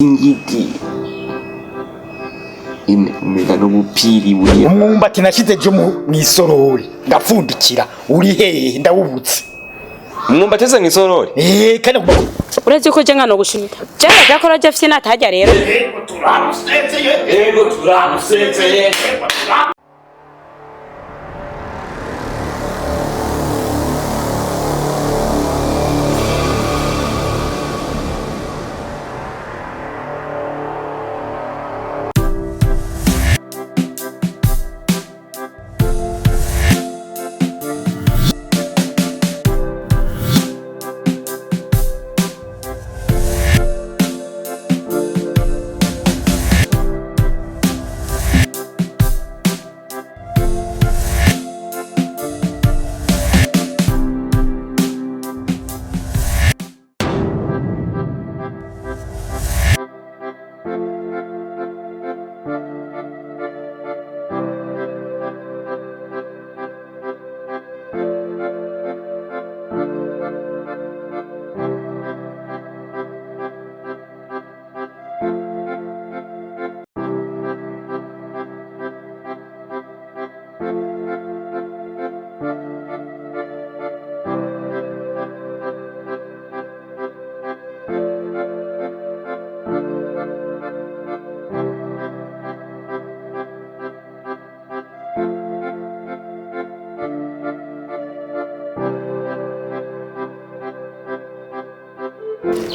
Ingidi umenga n'ubupiri buriya. Umwumbati nashize jo mw'isorori ndapfundikira, uri hehe? Ndawubutse. Umwumbati ese mw'isorori? Eh, kandi Uretse ko je nkano gushimira je ndakora je fye natajya rero. Ego, turamusezeye.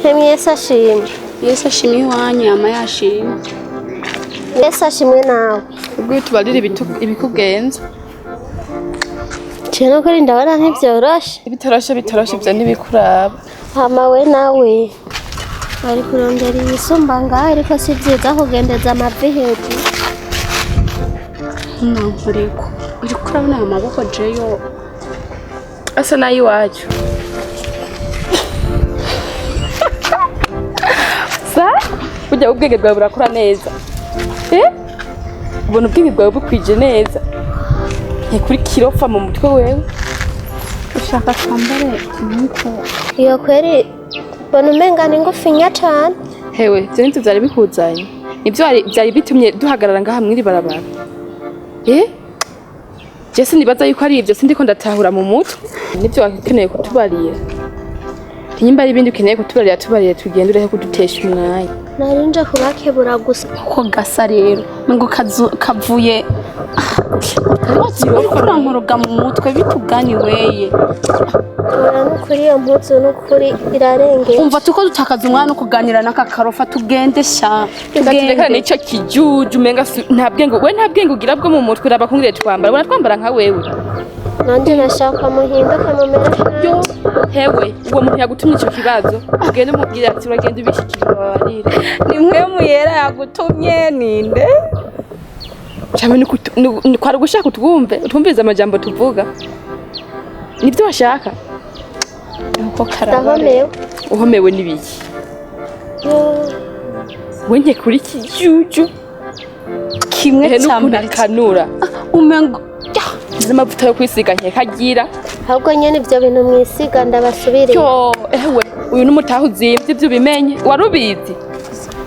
Hemwe, Yesu ashimwe. Yesu ashimwe iwanyu, yama yashimwe. Yesu ashimwe nawe. Ubwo tubarire ibikugenza. Je nukuri ndabona ntivyoroshe. Ibitoroshe bitoroshe, ibyo ntibikuraba. Hama we nawe bari kurondera ibisumba ngaho, ariko si vyiza kugendeza amavi hejuru. Nkuriko uriko urabona ayo maboko jeyo asa n'ay'iwacu sa burya ubwenge bwawe burakura neza, eh, ubona ubwenge bwawe bukwije neza, ntikuri kirofa mu mutwe wewe. Ushaka twambare nk'uko? Iyo kweri mbona umenga ni ngufinya cane. Hewe, ibyo nibyo byari bikuzanye, nibyo byari bitumye duhagarara ngaha mw'iri barabara, eh. Je sinibaza yuko ari ibyo, sindiko ndatahura mu mutwe nibyo wakeneye kutubarira. Nimba ari ibindi ukeneye kutubarira, tubarire tugende, ureke kudutesha umwanya. Nari nje kubakebura gusa. Uko gasa rero ngo kavuye uriko urankoroga mu mutwe bitugani weye. Ora, nukuri iyo mpuzu nukuri irarengeye. Umva, tuko dutakaza umwanya no kuganira n'aka karofa, tugende sha. Turekane Tugende. n'ico kijuju, umenga nta bwenge, we nta bwenge ugira bwo mu mutwe. Uraba kungire twambara, ubona twambara nka wewe? Nanje nashaka muhinduke mumere Yo, nkanje. hewe, uwo muntu yagutumye ico kibazo, ugende umubwire ati uragenda ubishikire babarire. Ni mwe muyera yagutumye ninde? Cyane kwari ugushaka utwumve, utwumvirize amajambo tuvuga, nibyo washaka. Uko karabare. Ndahomewe. Uhomewe n'ibiki? Yo, we nke kuri kijuju. Kimwe Ehe, cya n'ukuntu mbere akanura. Umengo n'amavuta yo kwisiga nkekagira. Ahubwo nyene ivyo bintu mwisiga ndabasubiriye. Yo, ewe, uyu n'umutaha uzimvye, ibyo ubimenye, wari ubizi,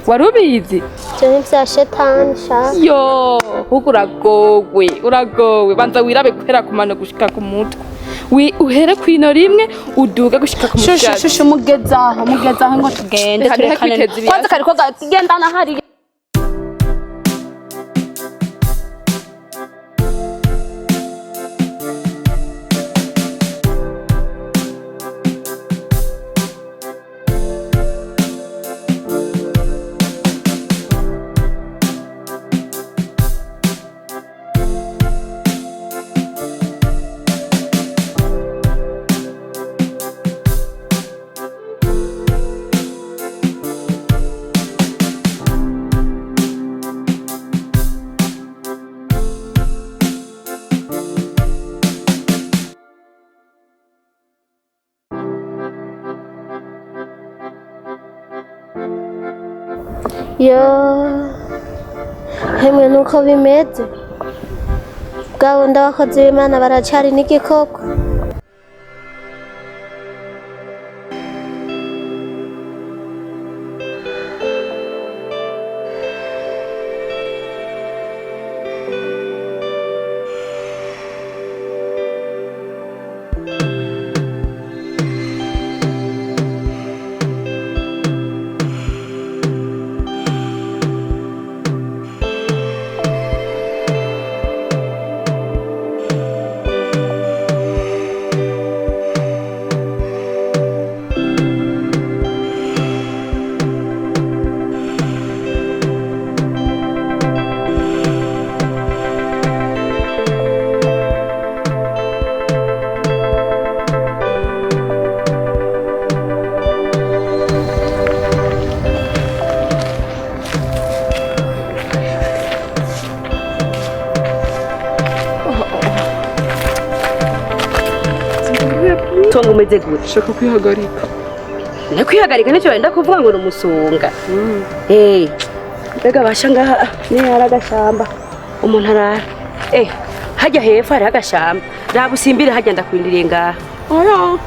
wari ubizi? Ivyo ni vya shetani sha. Yo, ahubwo uragowe, uragowe. Banza wirabe guhera ku mano gushika ku mutwe. Uhere kwino rimwe uduga gushika ku Shushu, mushatsi. shushu, mugezaho, mugezaho ngo tugende. Reka ndeke Turekane. kwiteza ibibazo. Kwanza kariko kagendana hariya. Yo, hemwe, nuko bimeze bwa bundi abakozi b'Imana baracari n'igikoko. Umusonga umeze gute? Shaka kwihagarika. Nakwihagarika nicyo wenda kuvuga ngo ni umusonga. Eh, mbega basha ngaha ni hari agashamba umuntu arara. Eh, hajya hepfo hariho agashamba, raba usimbire hajya, ndakwindiriye ngaha. Oya,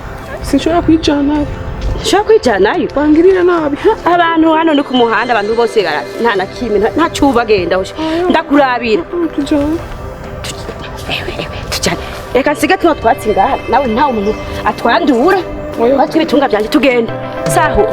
sinshobora kwijanayo. Nshobora kwijanayo? Bangirira nabi. Abantu hano ni ku muhanda, abantu bose nta na kimwe, nta cuba genda hoshi ndakurabira. Tujana. Ewe ewe, tujane, reka nsige tuno twatsi ngaha, nawe ntawe umuntu atwandura watwe ibitunga byanje, tugende saho.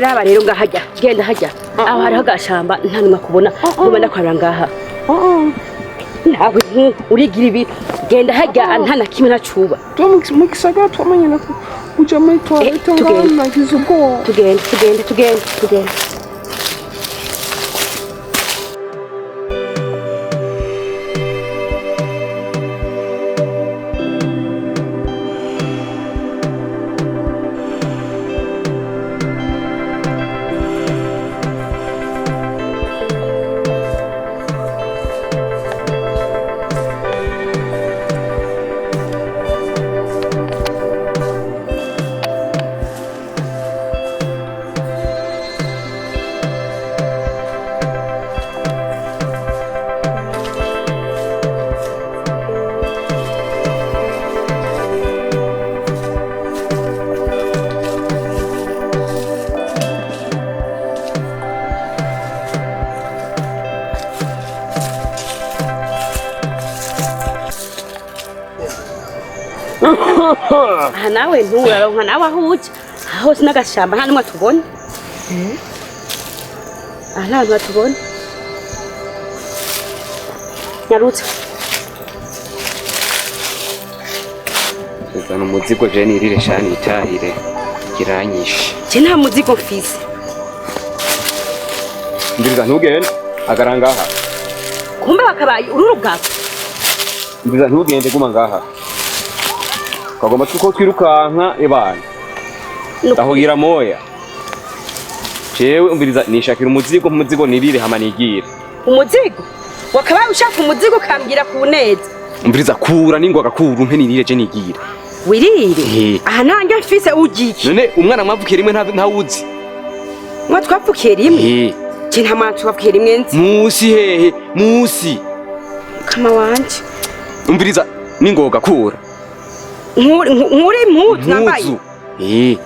Raba rero ngaha hajya, genda hajya aho hariho agashamba, nta numwe akubona, nguma ndakorera ngaha. Nawe urigira ibi, genda hajya, nta na kimwe ntacuba. Tuba mu gisagara twamenyana kuja muri toilette ngaho. Tugende. Nagize ubwoba. Tugende, tugende, tugende, tugende. Aha nawe nturaronka nawe aho uja, aha hose n'agashamba, nta numwe tubona aha, nta bantu batubona. Nyarutse. Zana umuzigo je nirire shani itahire kiranyishe. Je nta muzigo mfise. Ndiriza, ntugende, agara ngaha. Kumbe wakabaye ururu bwawe. Ndiriza, ntugende, guma ngaha. Kagomba tuko twirukanka ebana. Ndahugira moya. Jewe umviriza, nishakira umuzigo, umuzigo nirire hama nigire. Umuzigo? Wakabaye ushaka umuzigo ukambwira ku neza. Umviriza, kura n'ingwaga, kura umpe nirire je nigire. Wirire? Eh. Aha ntange mfise, ugiye iki? None umwana mwavukiye rimwe ntawuzi? Mwa twavukiye rimwe? Eh. Je nta mwana twavukiye rimwe nzi. Musi hehe? Musi. Kama wanje. Umviriza, n'ingoga kura. Nkure impuzu nambaye? Mpuzu. Eh.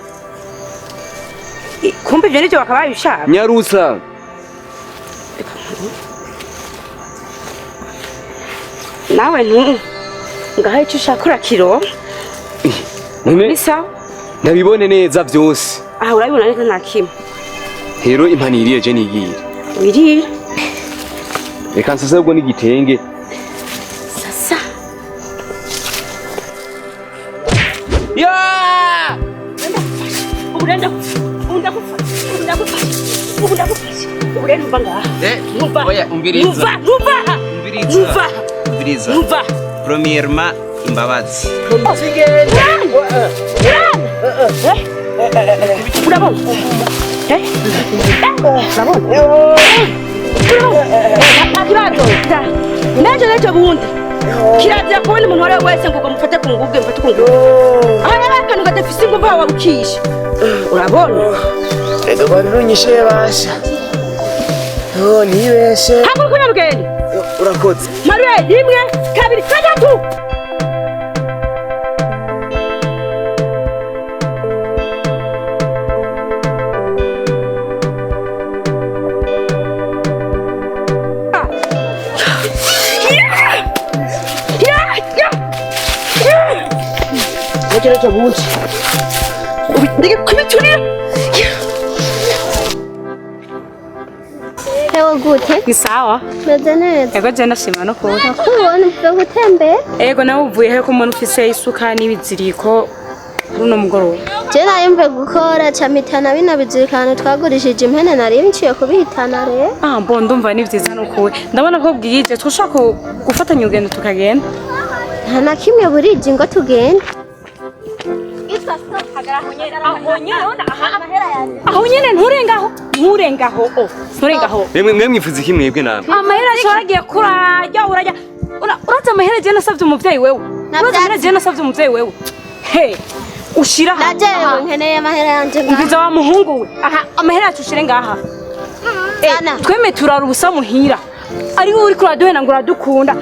Kumbe ivyo nivyo wakabaye ushaka. Nyarusa. Nawe ntu ngaho icyo ushaka urakironka. None Ni sawa. ndabibone neza vyose. Aha urabibona neza, nta kimwe. Rero impaniriye je nigire. Wirire. Reka nsase ubwo n'igitenge. Sasa. Ya! Ubu rero ndagufasha, ubu ndagufasha, ubu ndagufasha, ubu ndagufasha, ubu rero ntuva ngaha. Ntuva. Oya, umviriza. Ntuva, ntuva. Umviriza. Ntuva. Umviriza. Ntuva. Premièrement, imbabazi. Urabona? Eh? Urabona? Urabona? Nta kibazo. N'ejo n'ejo bundi kirazira kubona umuntu uwo ari we wese ngo mufate ku nguge, mufate ku nguge. Aho yaba akantu kadafise inguvu wabukisha. Urabona? Reka barunyishe basha. Oh, nibeshe. Haguruka unyarugende. Urakoze. Maruwe, rimwe, kabiri, gatatu. Ntegereje bundi. Ndikubiturira. Hewe. Nawe gute? Ni sawa. Meze neza. Ego je ndashima no kubona. Nakubona uvuye gutembera. Ego nawe uvuye he ko umuntu ufise isuka n'ibiziriko runo mugoroba? Je nari mvuye gukora ca mitana bino bizirikano twagurishije impene nari nciye kubihitana rero. Ah bon, ndumva ni vyiza n'ukuri. Ndabona ko bwije twoshobora gufatanya urugendo tukagenda. Nta na kimwe burije ngo tugende. Aho nyene nturengaho, nturengaho, oh, nturengaho. Mwe mwe mwifuza iki mwebwe namwe? Amahera ashobora kurajya urajya. Uraza amahera je nasavye umuvyeyi wewe. Uraza amahera je nasavye umuvyeyi wewe. He. Ushira aha. Najewe nkeneye amahera yanje ngaha. Umviza wa muhungu we. Aha amahera yacu ushire ngaha. Tweme turara ubusa muhira. Ari wowe uriko uraduhena ngo uradukunda.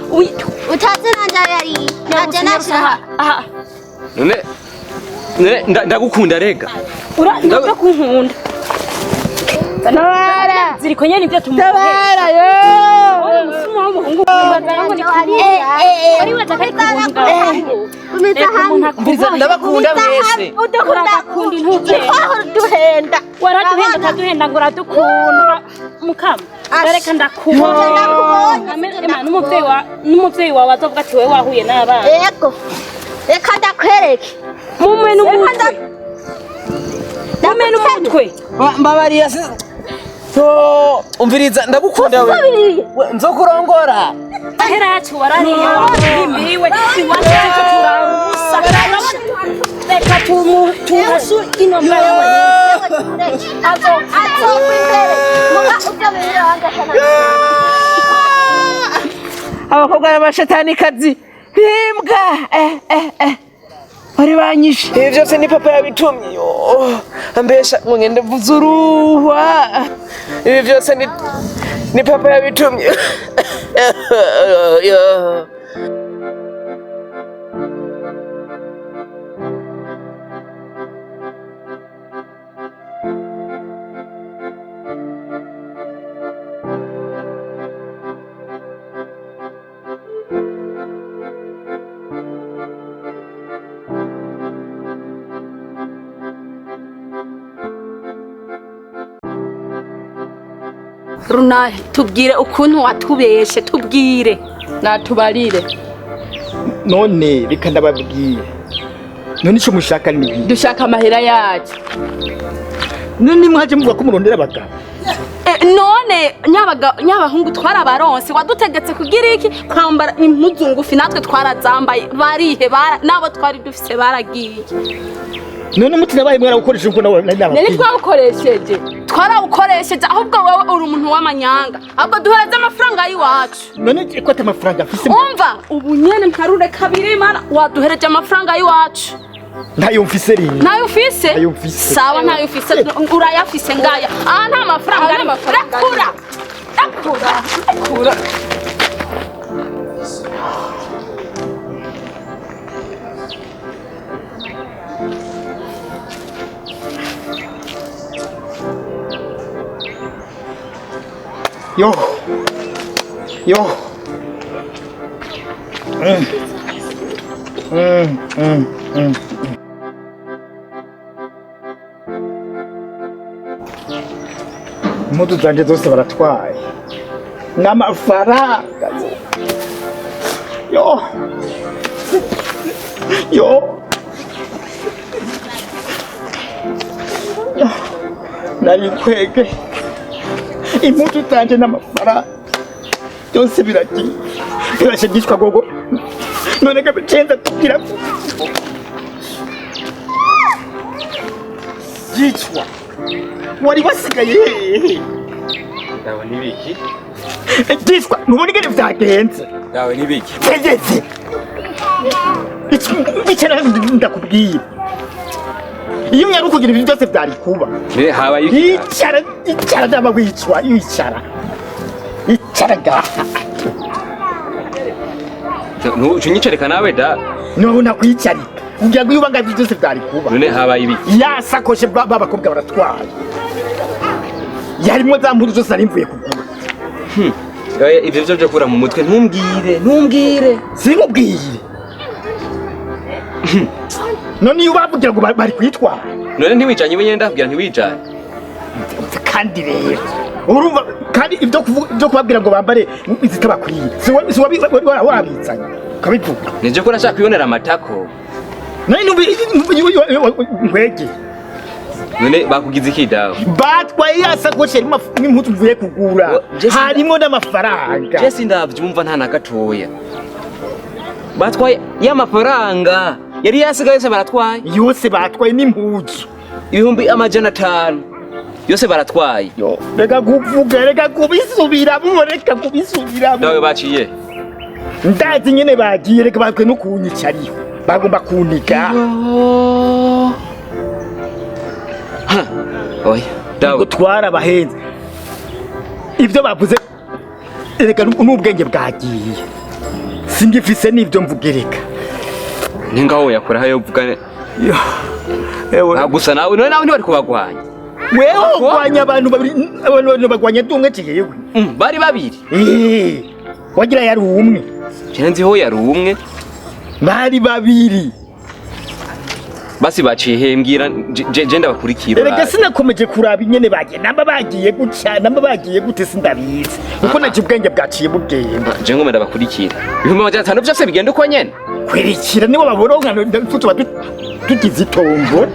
Utazi nanje ayo yari. Naje nashira. Aha. None ndagukunda rega. Ura ndabyo kunkunda. Tabara. Ziriko nyene ibyo tumuhe. Tabara yo. Oya musuma w'umuhungu ngo ni Wari wataka kunkunda. Gumiza hamwe. Ndabakunda mwese. Uradukunda intuke. Duhenda. Waraduhenda ukaduhenda ngo uradukunda. Mukama. Reka ndakubona. Ema n'umuvyeyi wa n'umuvyeyi wawe azovuga ati wewe wahuye n'abana. Yego. Reka ndakwereke. Mume n'umutwe. Mume n'umutwe. Mbabariya si to umviriza ndagukunda we. Nzokurongora. Ahera yacu warariye wamuhimbiwe iwacu cyo turarusa. Reka tumu tuhasu ino mbere. Azo azo imbere. Muga uvyo birira wangashana. Abakobwa n'amashatanikazi bimbwa bari banyishe. Ibi byose ni papa yabitumye. Ambesha ngo ngende mvuze uruhwa. Ibi byose ni papa yabitumye. Runa tubwire ukuntu watubeshe, tubwire. Natubarire. None reka ndababwire. None ico mushaka ni iki? Dushaka amahera yacu. None mwaje muvuga ko murondera abagabo. None nyabahungu twarabaronse wadutegetse kugira iki kwambara impuzu ngufi natwe twarazambaye barihe nabo twari dufise baragiye. None mutinabaye mwaragukoresheje uko nawe nari Nari twawukoresheje. Twarawukoresheje ahubwo wewe uri umuntu w'amanyanga. Ahubwo duhereze amafaranga y'iwacu. None ko ata amafaranga afise. Umva ubu nyene mparure kabiri mana waduhereje amafaranga y'iwacu. Ntayo mfise rero. Ntayo ufise? Ntayo mfise. Sawa ntayo ufise urayafise ngaya. Ah nta mafaranga ari. Rakura. Rakura. Rakura. Yo. Yo. Impuzu zanje zose baratwaye n'amafaranga. Yo. Yo. Nari kwege. Impuzu zanje n'amafaranga byose biragiye birashegishwa gogo. None kabicenza tugira yicwa wari wasigaye hehe? Dawe nibiki? Gishwa ntubona ingene vyagenze. Dawe nibiki? Tegeze icara ndakubwira iyo mwari kugira ibintu byose vyari kuba. Habaye iki? Icara icara ndaba wicwa icara icara ngaha. Ntucinyicarika nawe da. Nubona kwicarika ngira ngo ibanga byose byari kuba. None habaye ibiki? Ya sakoshe babakobwa baratwaye. Yarimo za mpuzu zose nari mvuye kugura. Ivyo byo byo kura mu mutwe ntumbwire, ntumbwire. Sinkubwire. None iyo bavugira ngo bari kwitwara. None ntiwijanye wenyine ndakubwira ntiwijanye. Kandi rero Urumva kandi ibyo ibyo kubabwira ngo bambare izitabakwiriye, si wabizanye ukabivuga. Nije ko nashaka kwibonera amatako. Nari numva nkwege. None bakugize iki, dawe? Batwaye ya sakoshi yarimo n'impuzu mvuye kugura. Harimo n'amafaranga. Je sindavyumva nta na gatoya. Batwaye y'amafaranga yari yasigaye yose baratwaye? Yose batwaye n'impuzu. 500,000 yose baratwaye. Reka kuvuga, reka kubisubiramwo, reka kubisubiramwo. Dawe, baciye? Ndazi nyene bagiye, reka bakwe no kunyica, ariho bagomba kuniga. Oya dawe. Gutwara abahenze ibyo bavuze, reka n'ubwenge bwagiye, singifise n'ibyo mvuga, reka. Ni ngaho yakora hayo uvuga. Ewe. Ah, gusa nawe none nawe ntibari kubagwanya? Wewe ugwanya abantu babiri, abantu babiri bagwanya dumwe jewe? Bari babiri. Eh, wagira yari umwe? Je nzi ho yari umwe. Bari babiri. Basi baciye he? Mbwira je ndabakurikira. Erega sinakomeje kuraba ingene bagiye, namba bagiye gutya, namba bagiye gute, sindabizi kuko naje ubwenge bwaciye bugenda. Je ngome ndabakurikira. 500,000 byose bigenda uko nyene? Kwirikira nibo baboronka, tuba tugize itombo.